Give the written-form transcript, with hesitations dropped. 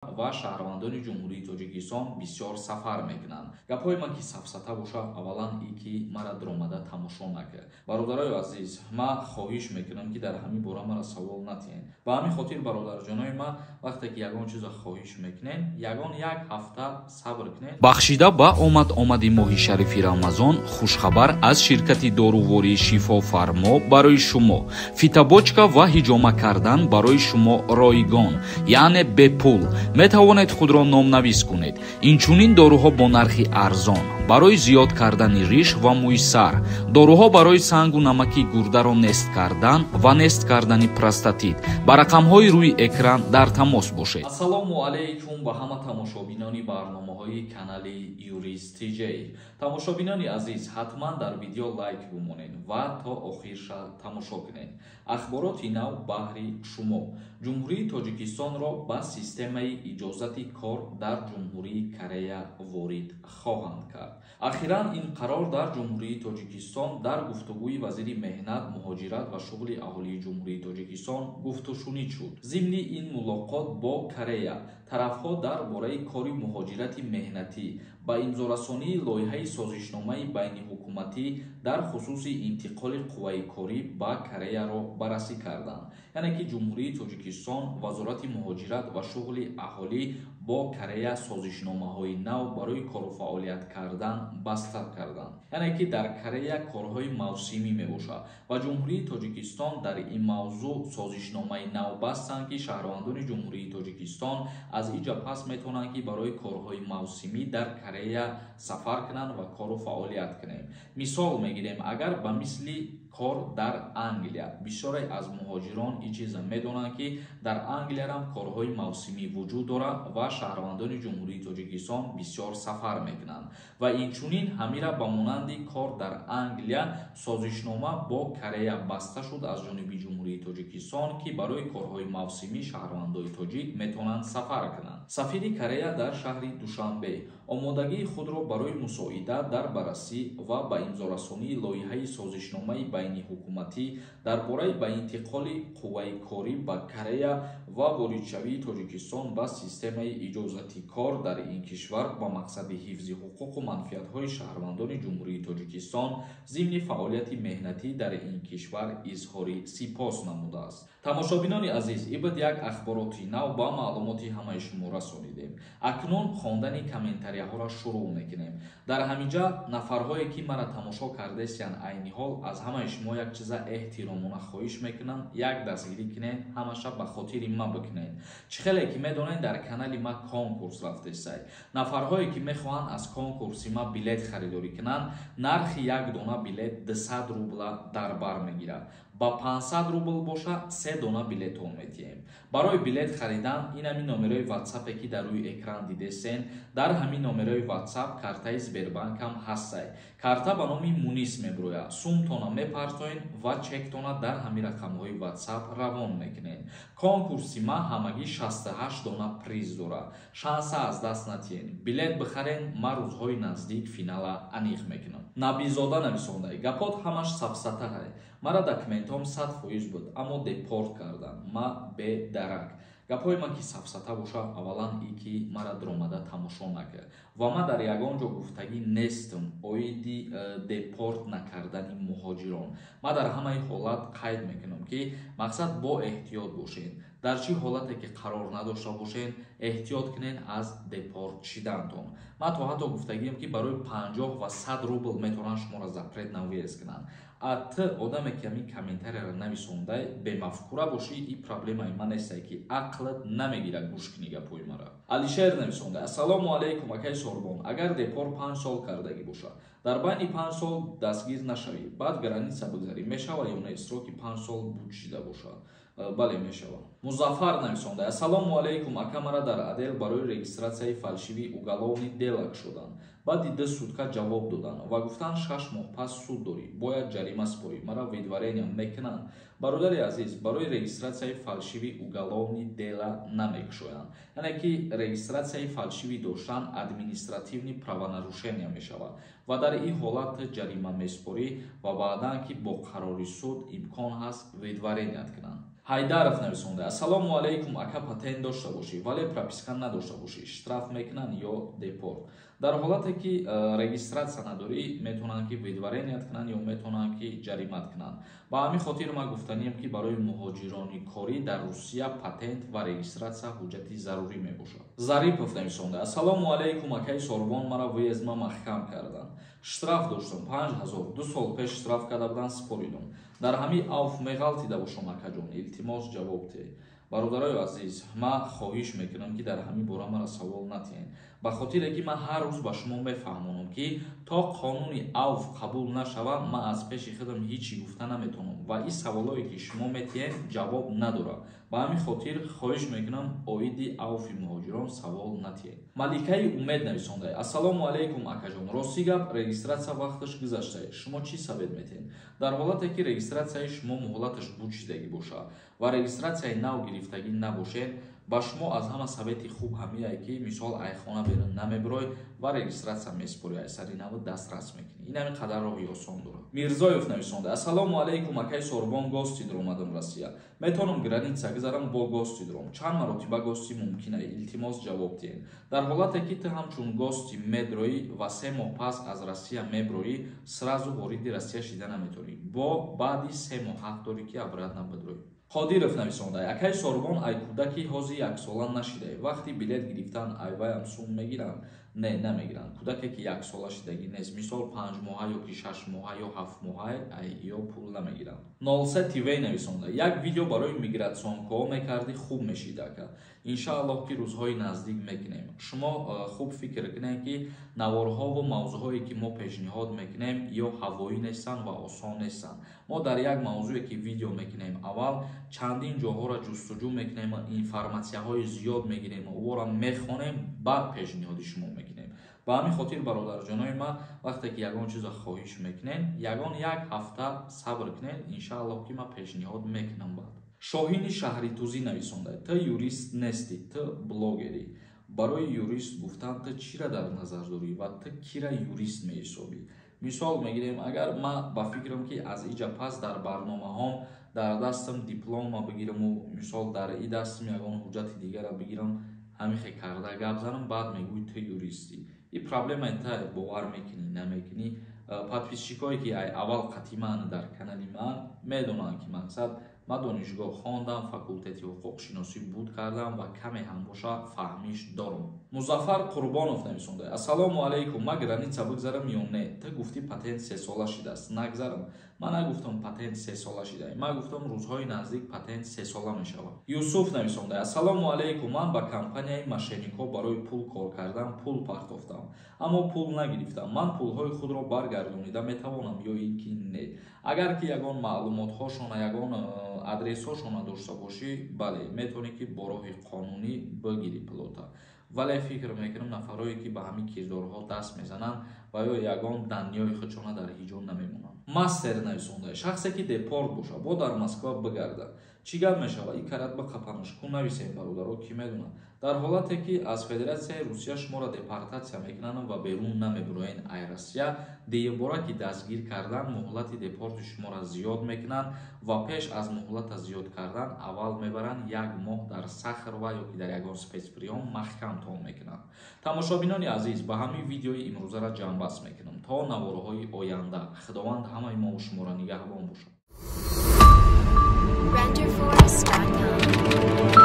Ва шаҳрвандони Ҷумҳурии Тоҷикистон бисёр сафар мекунанд. Гапҳои ман ки сафсата боша, аввалан и ки мара дуромада тамошо накард. Бародарои азиз, ман хоҳиш мекунам, ки дар ҳамин бора мара савол натиҳед. Ба ҳамин хотир, бародарҷонои ман, вақте ки ягон чиза хоҳиш мекунем, ягон як ҳафта сабр кунед. Бахшида ба омад омади моҳи шарифи Рамазон, хушхабар аз ширкати дорувории «Шифофармо» барои шумо: фитобочка ва ҳиҷома кардан барои шумо ройгон, яъне бепул. Метавонед худро номнавис кунед. Инчунин доруҳо бо нархи арзон барои зиёд кардани риш ва мӯи сар, доруҳо барои сангу намаки гурдаро нест кардан ва нест кардани простатит. Ба рақамҳои рӯи экран дар тамос бошед. Ассалому алайкум ба ҳама тамошобинони барномаҳои канали Юрист ТЖ. Тамошобинони азиз, ҳатман дар видео лайк бимонед ва то охирша тамошо кунед. Ахбороти нав баҳри шумо: Ҷумҳурии Тоҷикистонро ба системаи иҷозати кор дар Ҷумҳурии Корея ворид хоҳанд кард. Ахиран ин қарор дар Ҷумҳурии Тоҷикистон дар гуфтугӯи вазири меҳнат, муҳоҷират ва шуғли аҳолии Ҷумҳурии Тоҷикистон гуфтушунид шуд. Зимни ин мулоқот бо Корея тарафҳо дар бораи кори муҳоҷирати меҳнатӣ, ба имзорасонии лоиҳаи созишномаи байниҳукуматӣ дар хусуси интиқоли қувваи корӣ ба Кореяро баррасӣ карданд. Яъне ки Ҷумҳурии Тоҷикистон, Вазорати муҳоҷират ва шуғли аҳолӣ бо Корея созишномаҳои нав барои кору фаъолият кардан баста карданд. Яъне ки дар Корея корҳои мавсимӣ мебошад ва Ҷумҳурии Тоҷикистон дар ин мавзӯъ созишномаи нав бастанд, ки шаҳрвандони Ҷумҳурии Тоҷикистон аз иҷа пас метавонанд, ки барои корҳои мавсимӣ дар Корея сафар кунанд ва кору фаъолият кунем. Мисол мегирем, агар ба мисли кор дар Англия, бисёре аз муҳоҷирон ин чиза медонанд, ки дар Англиярам корҳои мавсимӣ вуҷуд дорад ва шаҳрвандони Ҷумҳурии Тоҷикистон бисёр сафар мекунанд. Ва инчунин ҳамира ба монанди кор дар Англия созишнома бо Корея баста шуд аз ҷониби Ҷумҳурии Тоҷикистон, ки барои корҳои мавсимӣ шаҳрвандои тоҷик метавонанд сафар кунанд. Сафири Корея дар шаҳри Душанбе омодагии худро барои мусоидат дар баррасӣ ва ба имзорасонии лоиҳаи созишномаи байниҳукуматӣ дар бораи ба интиқоли қувваи корӣ ба Корея ва воридшавии Тоҷикистон ба системаи иҷозати кор дар ин кишвар ба мақсади ҳифзи ҳуқуқу манфиатҳои шаҳрвандони Ҷумҳурии Тоҷикистон зимни фаъолияти меҳнатӣ дар ин кишвар изҳори сипос намудааст. Тамошобинони азиз, ибд як ахбороти нав ба маълумоти ҳамаи шумо расонидем. Акнун хондани комментарияҳоро шурӯъ мекунем. Дар ҳаминҷа нафарҳое, ки мара тамошо кардесиян, айни ҳол аз ҳамаи шумо як чиза эҳтиромона хоҳиш мекунам: як дастгирӣ кунед, ҳамаша ба хотири ма бикунед. Чӣ хеле ки медонед, дар канали ма конкурс рафтесай. Нафарҳое, ки мехоҳанд аз конкурси ма билет харидорӣ кунанд, нархи як дона билет 200 рубла дар бар мегирад. Ба 500 рубл боша, се дона билетон метиҳем. Барои билет харидан ин ҳамин номерои ватсапе, ки дар рӯи экран дидесен, дар ҳамин номерои ватсап картаи Сбербанкам ҳастай. Карта ба номи Мунис мебирояд. Сумтона мепартоен ва чектона дар ҳамин рақамҳои ватсап равон мекунед. Конкурси ма ҳамагӣ 68 дона приз дорад. Шанса аз даст натиҳен, билет бихарен. Ма рӯзҳои наздик финала аниқ мекунам. Набизода нависондай: «Гапот ҳамаш сафсатаҳай. Мара документҳом 100% буд, аммо депорт карданд. Ма бедарак». Гапҳои ман ки сафсата боша, аввалан и ки мара дуромада тамошо накард ва ман дар ягон ҷо гуфтагӣ нестам оиди депорт накардани муҳоҷирон. Ман дар ҳамаи ҳолат қайд мекунам, ки мақсад бо эҳтиёт бошед. Дар чӣ ҳолате ки қарор надошта бошед, эҳтиёт кунед аз депорт шидантон. Ман то ҳатто гуфтагием, ки барои 50 ва 100 рубл метавонанд шуморо запрет на въезд кунанд. А т одаме, ки ҳамин комментарияро нависондай, бемафкура бошӣ, и проблемаи ман нестай, ки ақлат намегирад гӯш кунӣ гапҳои мара. Алишер нависондай: «Ассалому алайкум, акай Сорбон. Агар депорт 5 сол кардагӣ бошад, дар байни 5 сол дастгир нашавӣ, баъд граница бигзарӣ, мешава ё не? Сроки 5 сол буд шида бошад?» Бале, мешавад. Музаффар нависонда: «Ассалому алайкум, ака. Мара дар отдел барои регистрацияи фальшивый уголовный дело шуданд. Баъди 2 сутка ҷавоб доданд ва гуфтанд 6 моҳ пас суд дорӣ, бояд ҷарима супорӣ, мара выдворения мекунанд. Бародари азиз, барои регистратсияи фальшивый уголовный дела намекушоянд. Яъне ки регистратсияи фальшивый доштан административный правонарушение мешавад ва дар ин ҳолат ҷарима месупорӣ ва баъдан ки бо қарори суд имкон ҳаст выдвореният кунанд. Ҳайдаров нависонда: Ассалому алайкум, ака, патент дошта бошӣ, вале прописка надошта бошӣ, штраф мекунанд ё депорт? Дар ҳолате ки регистратсия надорӣ, метавонанд ки выдвореният кунанд ё метавонанд ки ҷаримат кунанд. Ба ҳамин хотир ман гуфтаниям, ки барои муҳоҷирони корӣ дар Русия патент ва регистратсия ҳуҷҷати зарурӣ мебошад. Зарипов нависонда: Ассалому алайкум, акаи Сорбон, мара въезд ма маҳкам карданд. Штраф доштам 5000, 2 сол пеш штраф карда буданд, супоридум. Дар ҳамин АУФ меғалтида бошам, акаҷон, илтимос, ҷавоб те. Бародарои азиз, ман хоҳиш мекунам, ки дар ҳамин бора мара савол натиҳед, ба хотире ки ман ҳар рӯз ба шумо мефаҳмонам, ки то қонуни АУФ қабул нашавад, ман аз пеши худам ҳеҷ чӣ гуфта наметавонам ва ин саволое ки шумо метиҳед, ҷавоб надорад. Ба ҳамин хотир хоҳиш мекунам, оиди АУФи муҳоҷирон савол натиҳед. Маликаи Умед нависонда: Ассалому алайкум, акаҷон, рости гап, регистратсия вақташ гузаштае, шумо чӣ совет метиҳед? Дар ҳолате ки регистратсияи шумо муҳлаташ буд шидагӣ бошад ва регистратсияи нав гирифтагӣ набошед, ба шумо аз ҳама совети хуб ҳамияе, ки мисол айхона берун намебирой ва регистратсия месупорӣ, ай сари наву дастрас мекунӣ. Ин ҳамин қадар роҳи осон дорад. Мирзоев нависонда: Ассалому алайкум, акаи Сорбон, гости дуромадам Россия, метавонам граница гузарам бо гости дуром? Чанд маротиба гости мумкина? Илтимос, ҷавоб диҳед. Дар ҳолате ки ту ҳамчун гости медроӣ ва 3 моҳ пас аз Россия меброӣ, сразу вориди Россия шида наметавонӣ, бо баъди 3 моҳ ҳақ дорӣ, ки обратно бидроӣ. Қодиров нависонда: Акаи Сорбон, ай кӯдаки ҳози яксола нашидае, вақти билет гирифтан айваям сум мегиранд? Не, намегиранд. Кӯдаке ки яксола шидагӣ нест, мисол 5 моҳа ё ки 6 моҳа ё 7 моҳа, ё пул намегиранд. Нолсе ТВ нависонда: Як видео барои миграционкаҳо мекардӣ, хуб мешид, ака. Иншааллоҳ, ки рӯзҳои наздик мекунем. Шумо хуб фикр кунед, ки наворҳову мавзӯъҳое ки мо пешниҳод мекунем, ё ҳавоӣ нестанд ва осон нестанд. Мо дар як мавзӯе ки видео мекунем, аввал чандин ҷоҳоро ҷустуҷӯ мекунем, информатсияҳои зиёд мегирем, ӯро мехонем, баъд пешниҳоди шумо мекунем. Ба ҳамин хотир, бародарҷонои ман, вақте ки ягон чизо хоҳиш мекунем, ягон як ҳафта сабр кунед, иншааллоҳ, ки ман пешниҳод мекунам. Баъд Шоҳини Шаҳритузӣ нависонда: Ту юрист нестӣ, ту блогерӣ. Барои юрист гуфтан ту чира дар назар дорӣ ва ту кира юрист меҳисобӣ? Мисол мегирем, агар ман ба фикрам, ки аз иҷа пас дар барномаҳом дар дастам диплома бигираму, мисол, дар и дастам ягон ҳуҷҷати дигара бигирам, ҳамихе карда гап занам, баъд мегӯй ту юристӣ. И проблемаи та, бовар мекунӣ, намекунӣ. Подписчикое ки ай аввал қатиман дар канали ман, медонанд, ки мақсад ман донишгоҳ хондам, факултети ҳуқуқшиносӣ буд кардам ва каме ҳам боша фаҳмиш дорам. Музаффар Қурбонов нависонда: Ассалому алайкум, ман граница бигзарам ё не? Ту гуфтӣ, патент сесола шидааст, нагзарам? Ман нагуфтам патент сесола шида, ман гуфтам, рӯзҳои наздик патент сесола мешавад. Юсуф нависонда: Ассалому алайкум, ман ба компанияи мошенникҳо барои пул кор кардан пул партофтам, аммо пул нагирифтам. Ман пулҳои худро баргардонида метавонам ё ин ки не? Агар ки ягон маълумотҳошона, ягон адресҳошона дошта бошӣ, бале, метавонӣ, ки бо роҳи қонунӣ бигирӣ пулота. Вале фикр мекунам, нафарое ки ба ҳамин кирдорҳо даст мезананд ва ё ягон данныеи худшона дар ҳеҷ ҷо намемонанд. Мастер нависонда: Шахсе ки депорт боша, бо дар Москва бигарда, чӣ гап мешавад? И карат ба қапанаш ку нависем, бародаро, кӣ медонад. Дар ҳолате ки аз Федератсияи Русия шуморо депортатсия мекунанд ва берун намебуроен ай Россия, деюбора ки дастгир кардан, муҳлати депорти шуморо зиёд мекунанд ва пеш аз муҳлата зиёд кардан аввал мебаранд, як моҳ дар Сахарова ё ки дар ягон спецприём маҳкамтон мекунанд. Тамошобинони азиз, ба ҳамин видеои имрӯзаро ҷамъбаст мекунам. То наворҳои оянда Худованд ҳамаи мову шуморо нигаҳбон бошад. Renderforest.com.